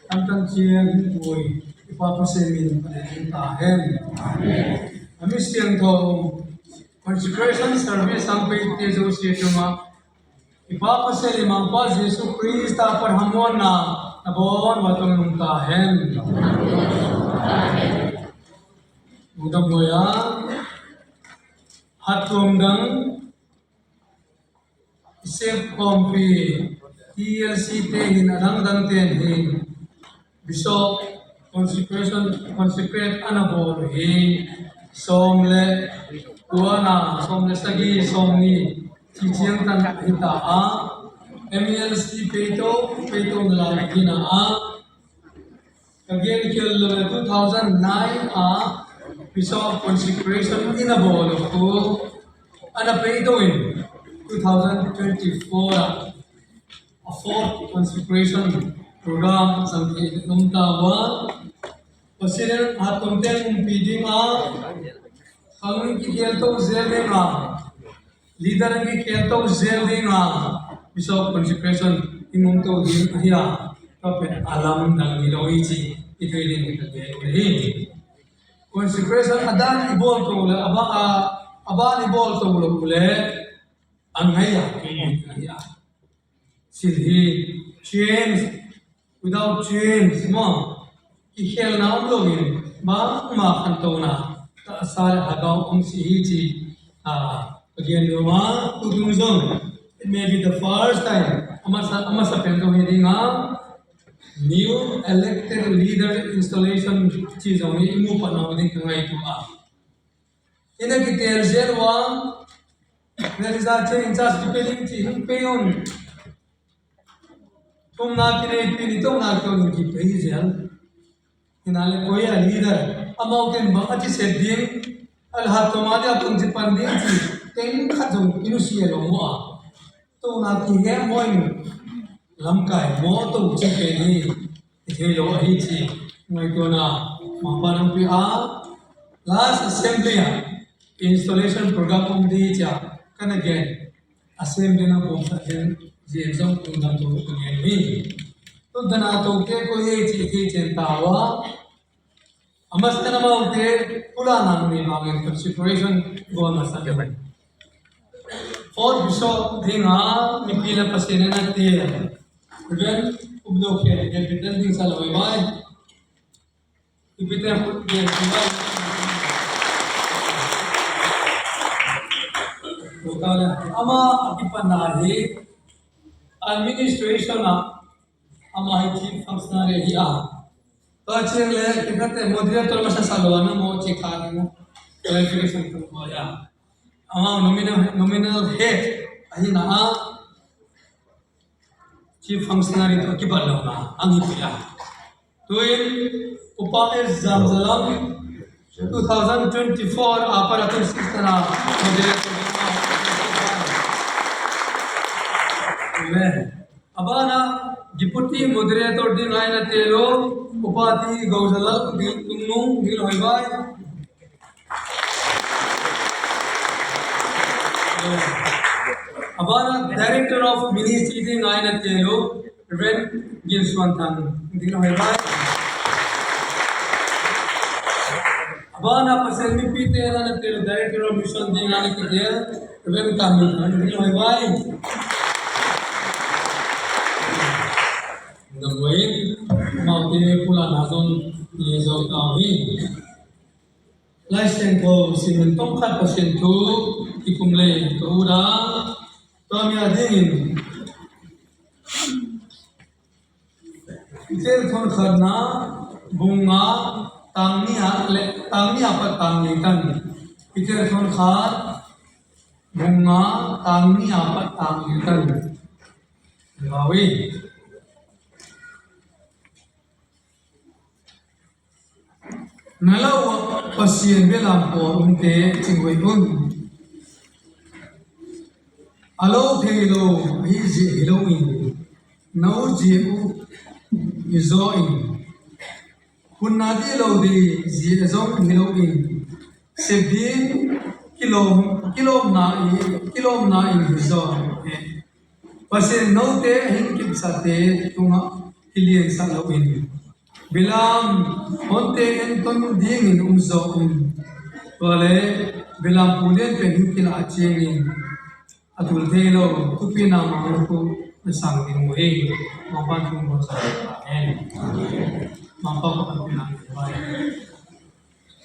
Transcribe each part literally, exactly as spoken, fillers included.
Tamtan ciang hong pui i Pa Pasian min panin ta hen. A mi siangtho consecration service sang peite zosia tungah i Pa Pasian i Mangpa Jesu Khrist a pat hamuanna na bawn va tong nung ta hen. Mudam boya hat tuam dang i sep khawmpi T L C te hin a dangdang ten hin Bishop consecration, consecrate ana bawl uh hi. Sawm le kua na, sawm le sagih, sawm nih ci ciangtan hi ta a, M E L C peito, peito na lai hi na a, ka gen khial lo le two thousand nine a Bishop consecration ina bawl uh khu ana peito in two thousand twenty-four a a fourth consecration program zang thei om ta ua. Pasian in hat tuamte umpi ding a, khang in kikhel to zel ding a, leader in kikhel to zel ding a, Bishop consecration in um to ding ahi a, ka pen a lamdang hi lo hi ci i thei ding ka gen uh hi. Consecration a dan i bawl to le a ba a, a ban i bawl to lo le a ngai a, a ngai a. Sil hi, chains, without chains maw, kikhelna om loin bangmah khantona tahsa le hagau om si hi ci a gen lo a, tu tung zong it may be the first time, a masa, a masa pen zong hi ding a, new elected leader installation ci zong hi i mu pah nawn ding ka ngaitua a. Ina kitel zel ua, Melissa che in charge kipia ding ci hing pei un. Thumna kinei pi ni tawhna kion in kipei zel. Ina le koi a leader amau ten bang a ci set ding, a le hat tawma dia kong ci pan ding ci teng khat zong kinusia lo maw a. Tawhna kihem maw in lamkai maw to ci pen hi. I thei lo ahi ci ngaihtuahna mangpa nang pia a, last assembly a installation program om ding ci a ka na gen, assembly na pawm sa zen zin zong tung dam zo ka gen hi. Tun dana to ke ko ye ci thei cen ta ua. A masa na mau te pula nang ni bangin consideration go a masa. Fourth Bishop ding a mipi le Pasian in a ti. Reverend Ubdo Khe, Deputy ding sa lo mai. Deputy Khe, ama a kipan na hi administration a ama hi chief functionary hi a. Tua ciang le kikhatte moderator masa sa lo a na mo ci kha ding clarification tu mo ya. Amau nominal, nominal head ahi na a, chief functionary tawh kibat lo na ang hi pia. Tuin Upa S Zamzalam two thousand twenty-four a para twenty-six tana moderator. Amen. A bana Deputy Moderator ding a ina telo Upa T Gozala ding tungnung ding hoi bai. A bana Director of Ministry ding a ina telo Reverend Gil Suan Thang ding hoi bai. A bana Pasian mipite na na tel Director of Mission ding a na kitel Reverend Kam Min Thang ding hoi bai. Namuin maute pulana zon ni zon tau hi. Lai Siangtho simin tawmkhat Pasian thu i kum lei ka uda. Tua mi a dingin Peter thon khatna bung nga tang nih a le tang nih a pat tang li tan. Peter thon khat bung nga tang nih a pat tang li tan. Lawi. Na lo uh Pasian belam pawl umte cinghoih un. A lo thei lo ahi zia hi loin na ut zia uh hi zaw in. Hunna dih lo dih zia zong hi loin sep ding kilawm, kilawmna i, kilawmna in hi zaw hi. Pasian note a hing kipsate tungah kiliansak loin, belam honte enton dingin um zaw un. Tua le belam pu lian pen hih kilah a ciangin a tul thei lo thupi na mang na pu na sang ding uh hi. Mangpan tung bawlsa hen. Mangpa ka pu na hi.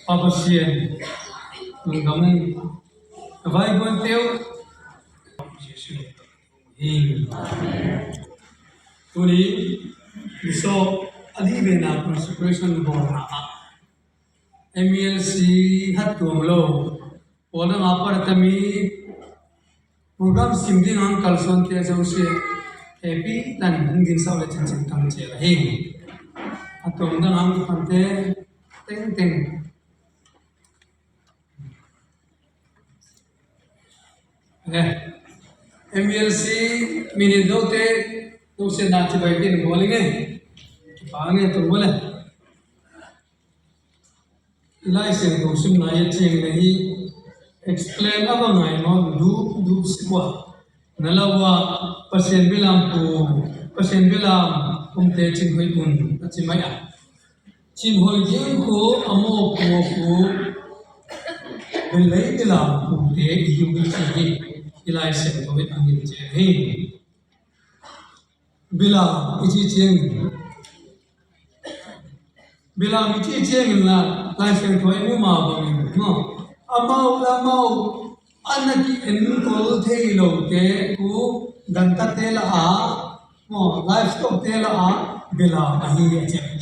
Pa Pasian, lungdam ung. Ka vai guan teu. Jesu. Amen. Tuni Bishop a dih vena consecration bawlna ah M E L C hat tuam lo, pawl dang a par tami program sim ding ang kalsuan te zosia happy tan hong din sau le chin chin tang cia la hi. A tuam dang ang kipante tengteng. Eh, M E L C minute dote, dote na ci bai kin bowling eh. Kipa nge tu bole. I Lai Siangtho simna i a ciang le hi explain a va ngai nawn dup dup si ua. Na lo ua Pasian belam pu, Pasian belam umte cin hoih un a ci mai a. Cin hoih ding khu a mawk mawk khu, belei belam pute i hi uh hi ci hi. I Lai Siangtho in a ngin cian hi. Belam i ci ciangin, belam i ci ciangin la Lai Siangtho i mu ma bangin, no? Amau la amau a na ki enkol thei lote khu, gantate la a, no, livestock te la a belam ahi a ciang.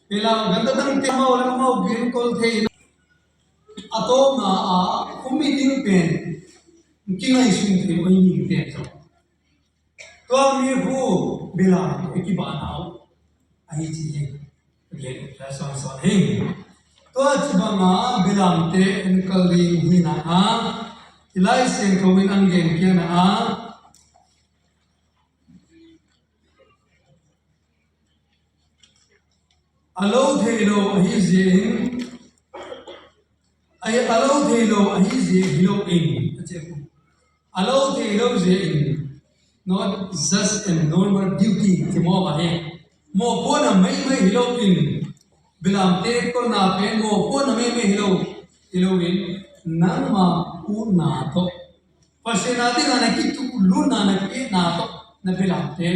Belam ganta dangte mau le mau enkol thei a tawpna a kum i ding pen kingaihsun thei lo i mite. Tua mi khu belam i kibahna uh ahi ci hi. Gen ka sawnsawn hi. Tua ci banga belamte enkol ding hi na a i Lai Siangtho in ang gen kiana a A lo thei lo ahi zia in, a, a lo thei lo ahi zia hi lo in, a ci a ku. A lo thei lo zia in, not just a normal duty, ci mawk a hi. Mawhpuakna meimei hi lo in, belamte kolna pen mawhpuakna meimei hi lo, hi lo in, nangma utna tawh Pasian a dingin na kituklutna, na kiitna tawh na belamte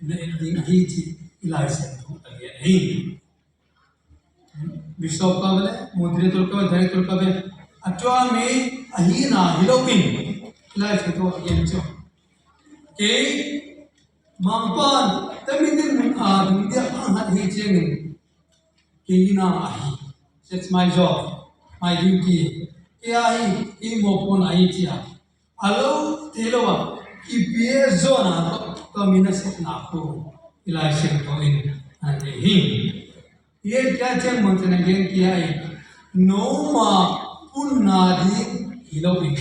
na et ding ahi ci i Lai Siangtho a gen hi. Bishop ka ve le, moderator ka ve, director ka ve, a tua mi a hina hi lo in i Lai Siangtho a gen ci. Kei Mangpan tami ding a ding dia a hat hi ciangin kei hina ahi. That's my job, my duty. Kei ahi, kei mawhpuakna ahi ci a. A lo thei lo a kipia zawhna tawh tua mi na sepna khu i Lai Siangtho in a nei hi. Hi a kia ciang mangcin a gen kia hi. Noma utna ding hi lo in,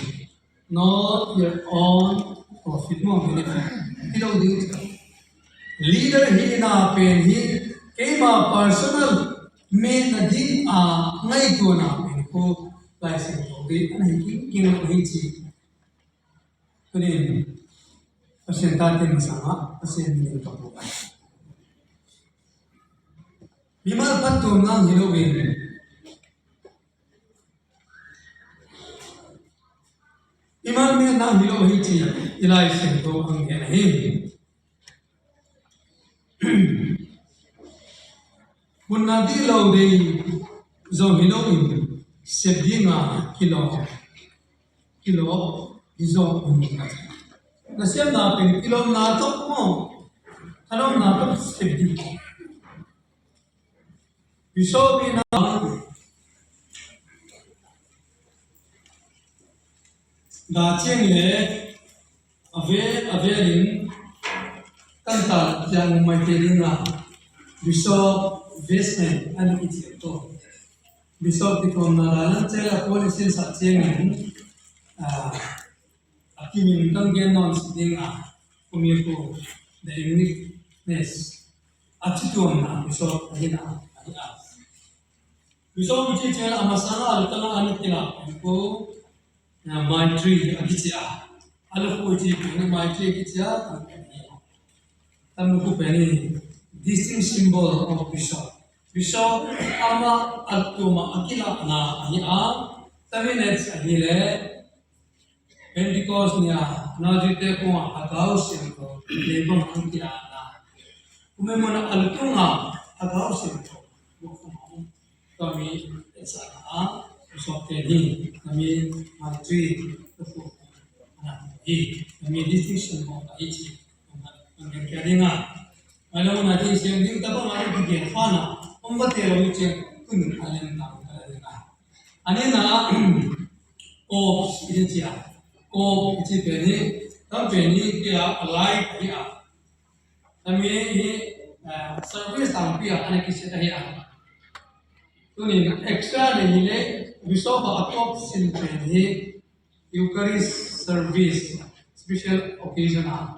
not your own profit, no benefit hi lo ding. Leader hina pen hi keima personal metna ding a ngaihtuahna pen khu Lai Siangtho ding a nei hi, king lo hi ci. Tunin Pasian tate masanga Pasian min in ka puk a, mimal phattuamna hi lo in, mimal metna hi lo hi ci i Lai Siangtho ang gen ahi. Munna dih lo dei zong hi lo in, sep dinga kilawm, kilawm hi zong um. Na siamna pen kilawmna tawh maw, kilawmna tawh sep ding. Bishop in a da ciang le a ve, a ve in kan ta ciang mai te ding a Bishop Westman an i ciang to. Bishop ki tuamna da nan ciang a policy sa ciang in, a, a kimin kan gen nawn si ding a, kumi ku the uniqueness a ci tuamna Bishop a hin a, a hi a. Bishop ci ciang a masa a lutang a na kila ku, na Maitri a kici a. A lu ku ci ku na Maitri a kici a. Tam lu ku pen ni Distinct symbol of bishop. Bishop amah a tuma a kilahna ahi a, tami nets ahi le Pentecost ni a, nazi te kung a hagau sim ko, le bang ang kilahna. Kumai mana a lutung a hagau sim ko, mo kumau. Tami nets a, bishop te ni, tami mantri, tami distinction mo ahi ci. Ang kaya dinga. Malam na di siyang di tapang ada di dia fana. Ang ba tera mo siyang kun alam na ang kaya dinga. Ani na, o, isi siya. O, isi peni, tam peni, kaya alai, kaya. Kami ini, eh, service ang pia, anak isi kaya. Tunin extra ni hile, biso ba a top sin peni, Eucharist service, special occasion a,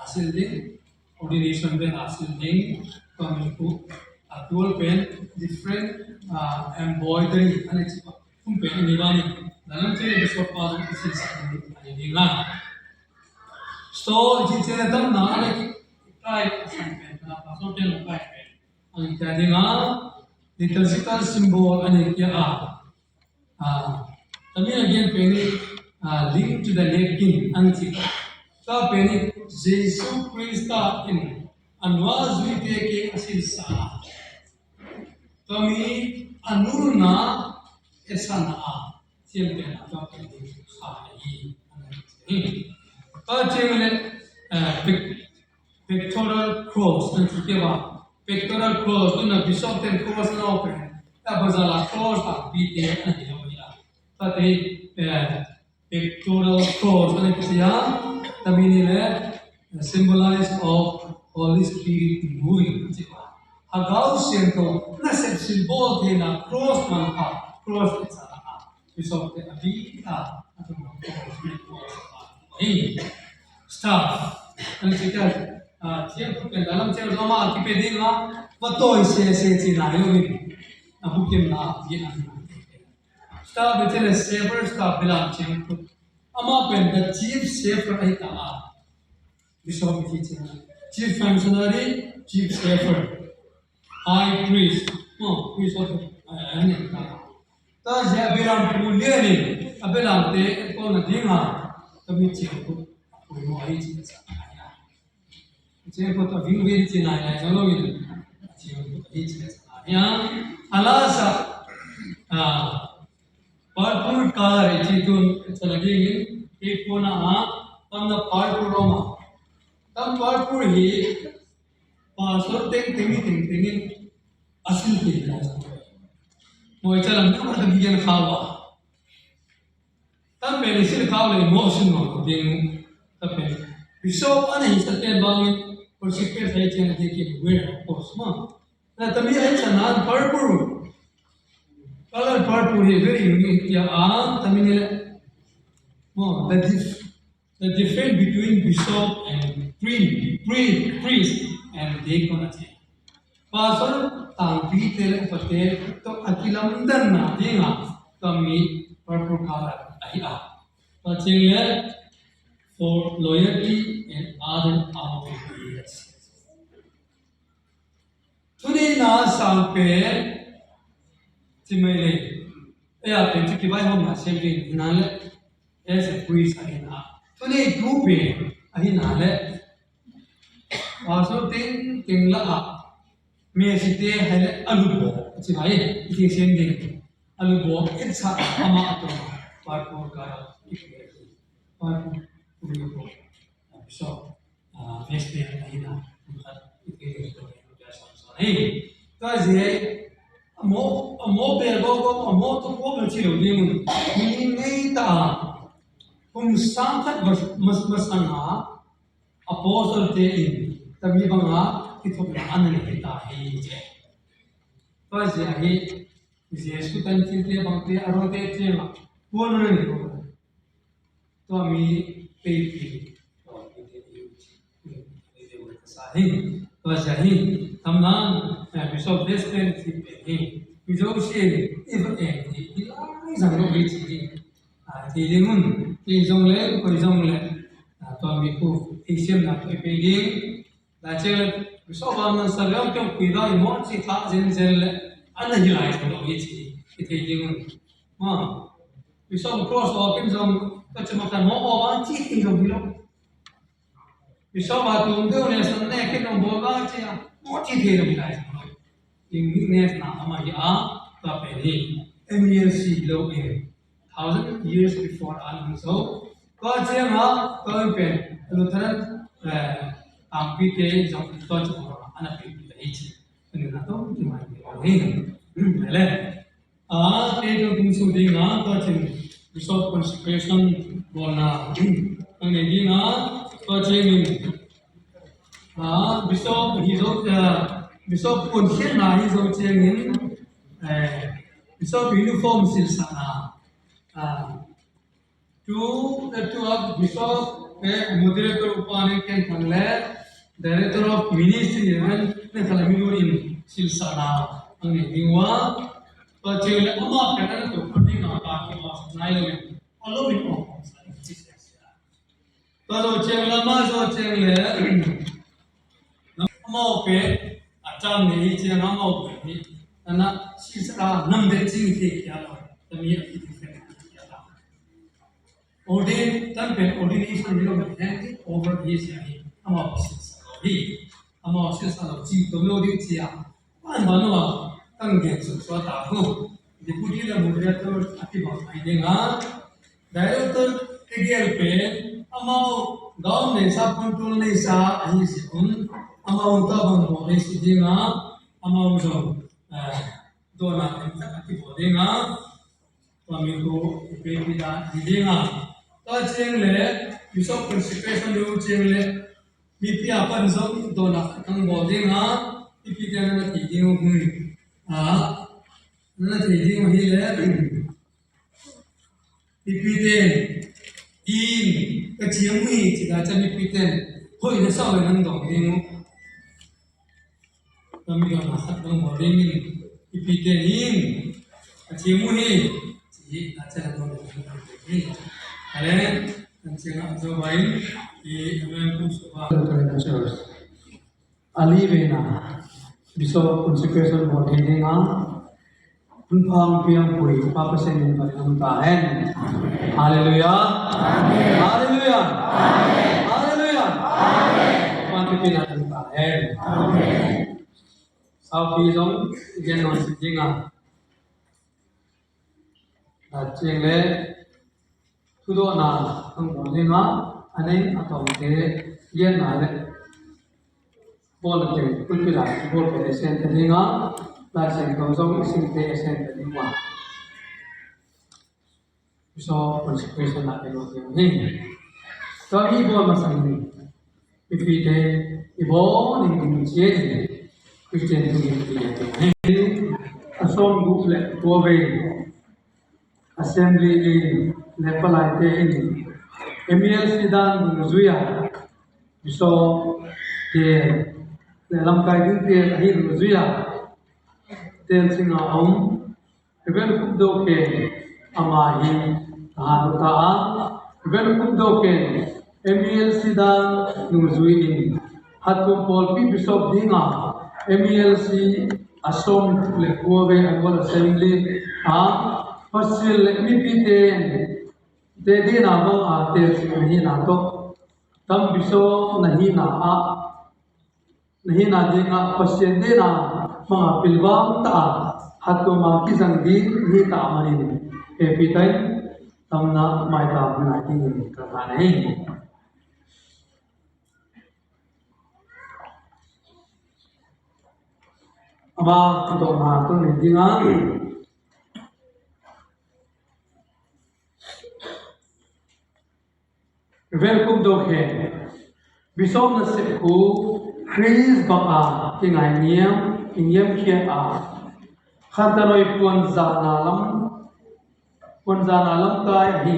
a sil ding, ordination pen a sil ding, kami ku, a tual pen, different, uh, embroidery, ane ci pa, kum pen ini bani, dalam ciri bishop pa dong isi sa ini, ini lah. So, isi ciri tam na, ane ki, kai, san pen, na, pa, so pen, kai pen. Ang ita ding a, liturgical symbol, ane kia a, Ah, tami a gen peni, ah, link to the napkin, ang ci. Ka peni, Jesu Krista in a nua zuite ke a silsa. Tami a nuna esana a. Siam pena ka peni, sa hi, ang ci. Ka ci le, eh, pic-, pectoral cross, ang ci ke ba. Pectoral cross, tu na bishop ten cross na open. Ta bazala cross ta bite, ang ci lo ya. Tate, eh, pectoral cross, ane kisia, tamini le, symbolize of Holy Spirit moving, cia. Hagau Siangtho, nasep symbol te na cross man pa, cross te sa na, bishop te a bi ta, a tu ma cross, cross pa. Hey, staff, ane kisia, ah, cia tu pen dalam cia zoma, kipe ding a, va toi se se ci na yo ni, a bukim na, ye na. Staff bete le shepherd staff bilam ciang put. Ama pen the chief shepherd ahi ta a. Bishop hi ciang. Chief functionary, chief shepherd. High priest. No, priest of, eh, ta. Ta zia bilam pu lian in, a bilam te, ko na ding a, ta mi ciang put. Pui mo ahi ciang sa. Ciang ko ta ving ving ci nai nai zong lo in. Ciang ko ta hi ci nai sa. Ya, a la sa, ah, purple color i ci tun, sa la ding in, i ko na a, tam na purple roma. Tam purple hi, pastor teng teng in, teng teng in, a sil te la sa. Mo i ca lam tu ka ta bi gen khawa. Tam pen i sil khau le mo sil mo ding ta pen. Bishop ana hi sa ten bang in, or secret hai chen a ding ki wear, of course, ma. Na tami ai sa nan purple. Color purple hi very unique ya, ang tami ni le. Mo, the dif-, the difference between bishop and pri-, pri-, priest and deacon a ci. Pastor tangpi te le upate to a kilamdanna dinga kami purple color ahi a. Tua ciang le for loyalty and other outward deeds. Tuni na sang pen ci mai le. Ei a pen ci kibai hom na sem ding na le. As a priest ahi na. Tuni tu pen ahi na le. Pastor teng teng la a. Mesite hai le a lubo ci mai. Ci sem ding. A lubo et sa ama a to. Pastor ka. Pastor lubo. So, ah, next day, ahi na, khat, ite, ite, ite, ite, ite, ite, ite, tua zi, a mo, a mo bel go go, a mo tu ko bel ci lo ding un. Mi nei ta, kum sang khat mas, mas, masang a, apostle te in, tami bang a, kithopna an nei ta hi ce. Tua zi ahi, Jesu tan cin te bang te, a ro te ce ma, ko no ne ko. Tua mi peipi. Tua mi peipi. Tua sia hi. Tam nan, eh, Bishop Despen si peipi. Bishop si, i va en hi, i lai zang lo hi ci hi. Ah, ci ding un, ci zong le, koi zong le. Ah, tua mi ku, i siam na peipi ding. Lai ciang le, Bishop a man sa leng kiang kui dang i mawh ci kha zenzen le an na hi lai zo lo hi ci i thei ding un. Ma Bishop cross walk in zong ka ci ma kan mawh aw bang ci thei zong hi lo. Bishop a tung deuh ne san ne khin zong bawl bang ci a mawh ci thei zong hi lai zo lo. Ing ning ne na ama hi a ka pen hi M E L C lo in thousand years before an hong so. Tua ciang a tua in pen Lutheran eh, angpite zong tua ci ko ana pen pi ta hi ci. Ani na to ti mai ni ong hi. Ele. A, kei tung tung su ding a tua cin Bishop consecration bawlna ang nei ding a tua ciang in a, Bishop hi zo, a, Bishop kun sian na hi zo ciang in, eh, Bishop uniform silsana a, tu, tu a Bishop eh, moderator upa ne ken thang le Director of Ministry Reverend ne khala mi lu in silsana ang nei ding ua. Tua ciang le ama pen ana to ko ding a pa ki ma sa nai lo in a lo in ong sa in ci sia sia. Tua zo ciang le ama zo ciang le ama pen a tam ne hi ciang ama pen hi ana silsana nam de cing hi kia lo. Tami a ki ti fen kia lo. Ordain, tan pen ordination hi lo, handing over hi sia hi, amau silsa lo hi. Amau silsa lo, cing to lo ding cia. Ban ban lo a, kan gen suk sua ta hu. Deputy le moderator a ti bang ai ding a. Director te gel pen, amau gaon nei sa, control nei sa, ahi si un. Amau ta bang bo nei si ding a, amau zong, eh, dona tem tak a ti bo ding a. Tua mi ko i pe pi da di ding a. Tua ciang le, Bishop consecration lo ciang le, mipi a pan zong dona kang bawl ding a, mipi te na thei ding uh hui. A, na thei ding uh hi le, mipi te, in, ka ciang uh hi, ci da ca mipi te, hoi na sau le nang dong ding uh. Kami ka na khat bang bawl ding in, i pi te in, a ci mu hi, ci hi, a ci a bawl ding in, a le, an ci nga zo bai, i amen kum su ba. A li ve na, Bishop consecration bawl ding ding a, Hun phang piang pui pa Pasian min pan lam ta hen. Hallelujah. Hallelujah. Hallelujah. Pan pipi na lam ta hen. Sau pi zong gen non si ding a. Ta ciang le Thudawhna hong bawl ding a, a nei a tawmte lianna le bawl a teng pulpit ah bawl pen a sen ta ding a, Lai Siangtho zong i simte a sen ta ding a. Bishop consecration ah i lut ding hi. Tua mi bawl masa in mipite i bawl ding ding ciat in Christian tungin i lian ding hi. A sawm guk le kua vei Assembly in le palaite in M E L C dan nungzui a Bishop te le lamkai dingte ahi nungzui a tel cing a om Reverend Kum Do Ken ama hi a han ta a Reverend Kum Do Ken M E L C dan nungzui in Hattuam pawlpi Bishop ding a M E L C a sawm le kua vei Annual Assembly a Pasian le mipite te dina bang a tel cing na hina tawh tam Bishop na hina a na hina ding a Pasian dina bang a pilvang ta a Hattuam a kizang ding hi ta manin happy time tamna mai ta huna dingin ka hana hi. Ama thudawhna tuni ding a Reverend Kum Do Ken Bishop na sep khu Khrist bang a kingai niam i niam khiat a khantanoi puanzana lam puanzana lamkai ahi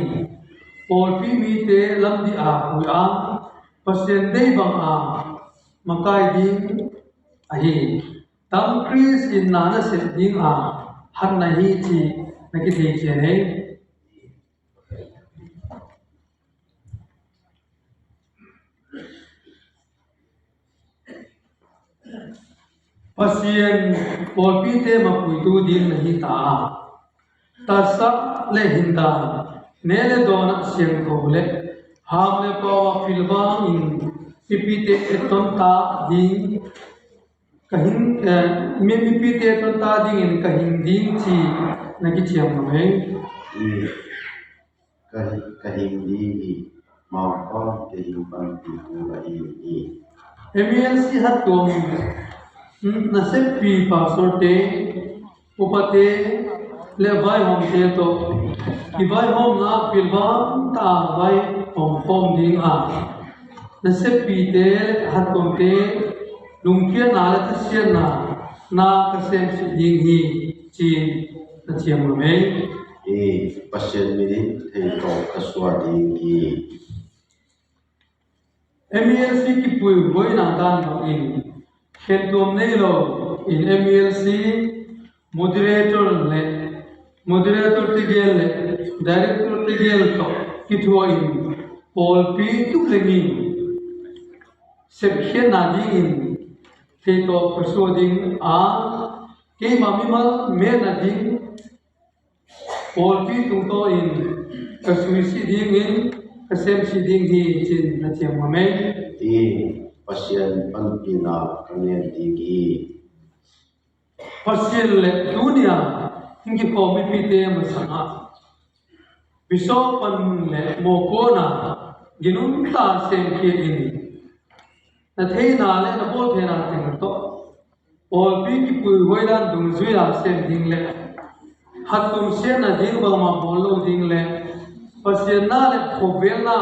pawlpi mite lamdi a pui a Pasian dei bang a makai ding ahi. Tam Khrist in na na sep ding a hatna hi ci na kithei cian ei. Pasian pawlpite mapuitu ding na hi ta a, tasak le hindan, ne le dawn ah siangtho le ham le pau ah pilvang in mipite etton ta ding ka hing, eh, mi, mipite etton ta dingin ka hing ding ci na kiciam ngam ei. Ka, ka hing ding hi, Mangpa ka hing panpih ding ahi hi. M E L C hattuam, hmm, naseppi pastorte, upate le vaihawmte tawh i vaihawmna pilvang ta a vaihawm khawm ding a, naseppite le hattuamte lungkiatna le thasiatna na ka semsih ding hi, ci-in na ciam ngam ei. I Pasian min in thei tawh ka suah ding hi. M E L C kipuihuaina dan bangin khentuam nei lo in M E L C moderator le moderator tegel le director tegel tawh kithuah in pawlpi tukleng in sepkhiatna dingin thei tawh ka suah ding a, keima mimal metna ding pawlpi tungtawn in ka suisih dingin ka semsih ding hi, ci-in na ciam ngam ei. I Pasian panpihna ka ngen ding hi. Pasian le tunia hing kikhawm mipite masangah bishop panmun le mawhpuakna ginum ta semkhia in, na theina le na bawl theina teng tawh pawlpi kipuihuai dan dungzui a sem ding le hattuam siatna ding bangmah bawl lo ding le Pasian na le khawvelna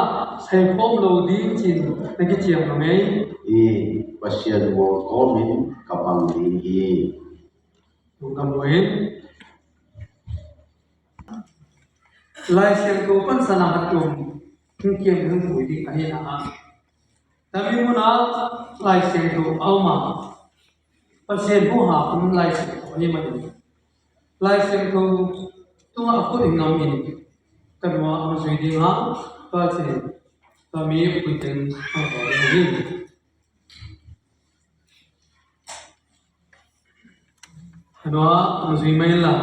saikhawm lo ding ci-in na kiciam ngam ei. I Pasian muang kawmin ka bang ding hi. Lungdam buin Lai Siangtho pansan a hattuam hing kiam hing pui ding ahih na a, tami mun a Lai Siangtho a om a, Pasian huham Lai Siangtho ahi manin Lai Siangtho tungah a khut hing ngam in ka nua hong zui ding a, tua ci-in tua mi puiteng hong bawl ding hi. Ka nua hong zui mai inla.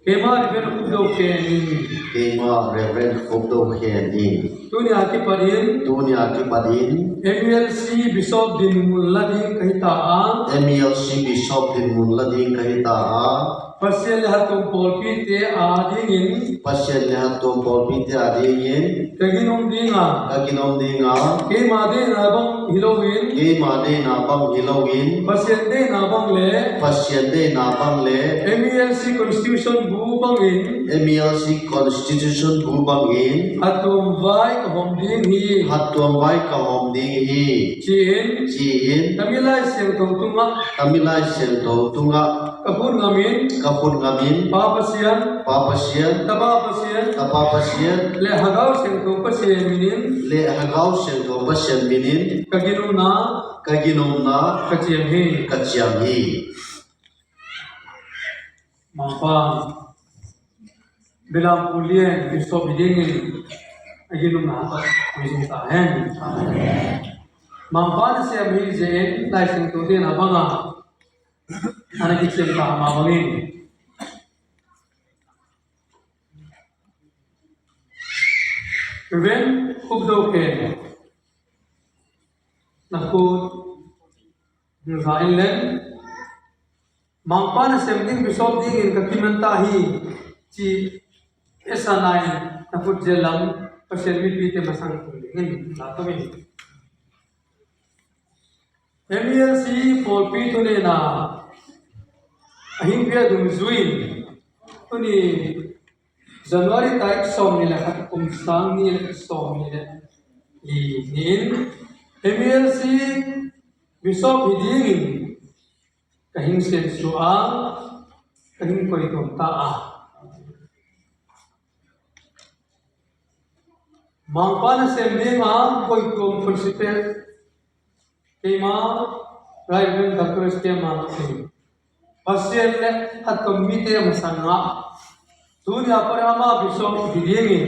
Keima Reverend Khupdo Khen in. Keima Reverend Khupdo Khen in. Tunia kipatin. Tunia kipatin. M E L C Bishop dinmun la ding ka hi ta a. M E L C Bishop dinmun la ding ka hi ta a. Pasian le hattuam pawlpite a dingin. Pasian le hattuam pawlpite a dingin. Ka ginom ding a. Ka ginom ding a. Keima deihna bang hi loin. Keima deihna bang hi loin. Pasian deihna bang le. Pasian deihna bang le. M E L C Constitution bu bangin. M E L C Constitution bu bangin. Hattuam vai ka hawm ding hi. Hattuam vai ka hawm ding hi. Ci-in. Ci-in. Tami Lai Siangtho tungah. Tami Lai Siangtho tungah. Ka khut ngamin. Ka khut ngamin. Pa Pasian. Pa Pasian. Tapa Pasian. Tapa Pasian. Le Hagau Siangtho Pasian minin. Le Hagau Siangtho Pasian minin. Ka ginomna. Ka ginomna. Ka ciam hi. Ka ciam hi. Mangpa, Belam Pu Lian Bishop hi dingin a ginomna tawh hong zong ta hen. Mangpa nasem hi zia in Lai Siangtho deihna banga a na kiciam ta mah bangin Reverend Khupdo Khen, na khut hong za in leng, Mangpa nasem ding Bishop dingin ka kiman ta hi, ci-in esa nai na khut zel lam Pasian mipite masang tung dingin la tawm in. M E L C pawlpi thunena a hing pia dungzui in tuni January tarik sawm nih le khat kum sang nih le sawm nih le li ni-in M E L C Bishop hi dingin ka hing siansuah a, ka hing koituam ta a. Mangpa nasem dinga koituam principal keima Reverend Doctor S K Mangkhin, Pasian le a tom mite masangah tunia pan ama Bishop hi dingin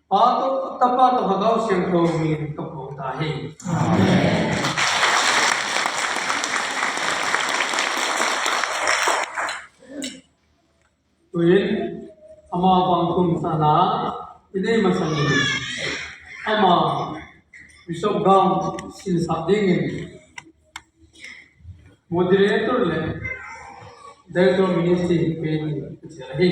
Pa tawh, Tapa tawh, Hagau Siangtho min ka phuang ta hi. Amen. Tu-in ama bang kum sana i nei masa ni ama Bishop Gang sinsak dingin moderator le director ministry pe ni ka cia hi.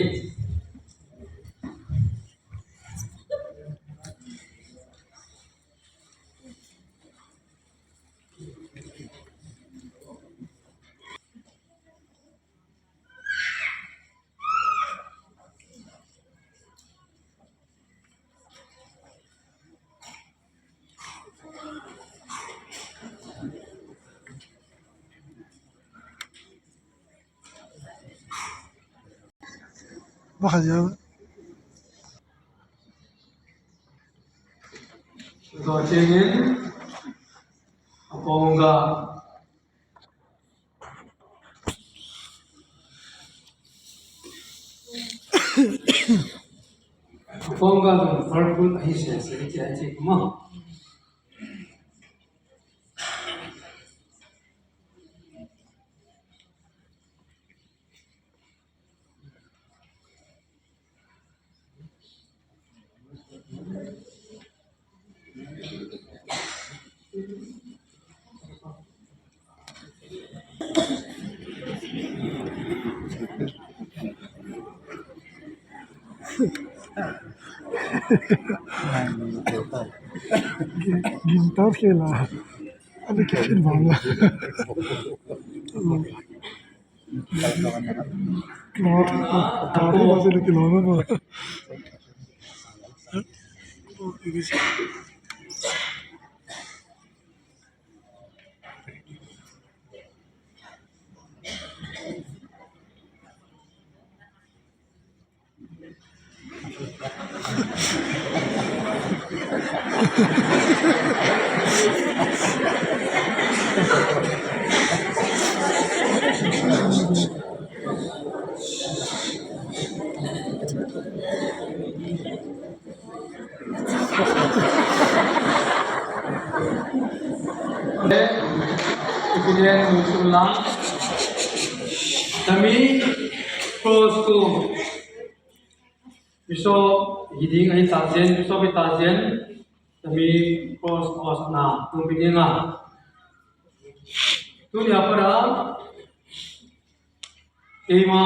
Bakal ya. Tua ciangin a pawngah a pawngah zong purple ahi sese cia ci kuma. Gin, gin tar khela. Ani kikhin vang la. Ipilian musulang kami prosku. Bishop hi ding ahi tazen, bishop hi tazen, tami cross cross na tung pi ding a. Tuni a para eima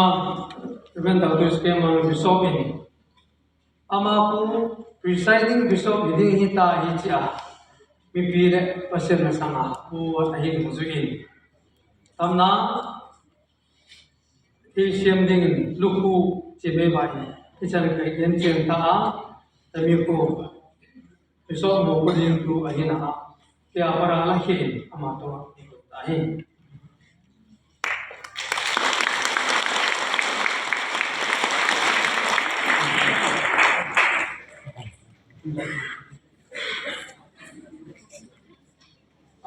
Reverend Doctor Skemang Bishop in ama ku presiding bishop hi ding hi ta hi cia mipi le Pasian na sanga ku a hi ding zu in tamna Thei siam dingin lukhu ci mei bai hi can kai gen ciang ta a tami ku pisawh mu ku ding tu a hi na a kia para la hi ama to ta hi.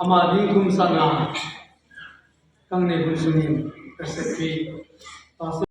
Ama ding kum sana kang ne hun sungin ka sepi pastor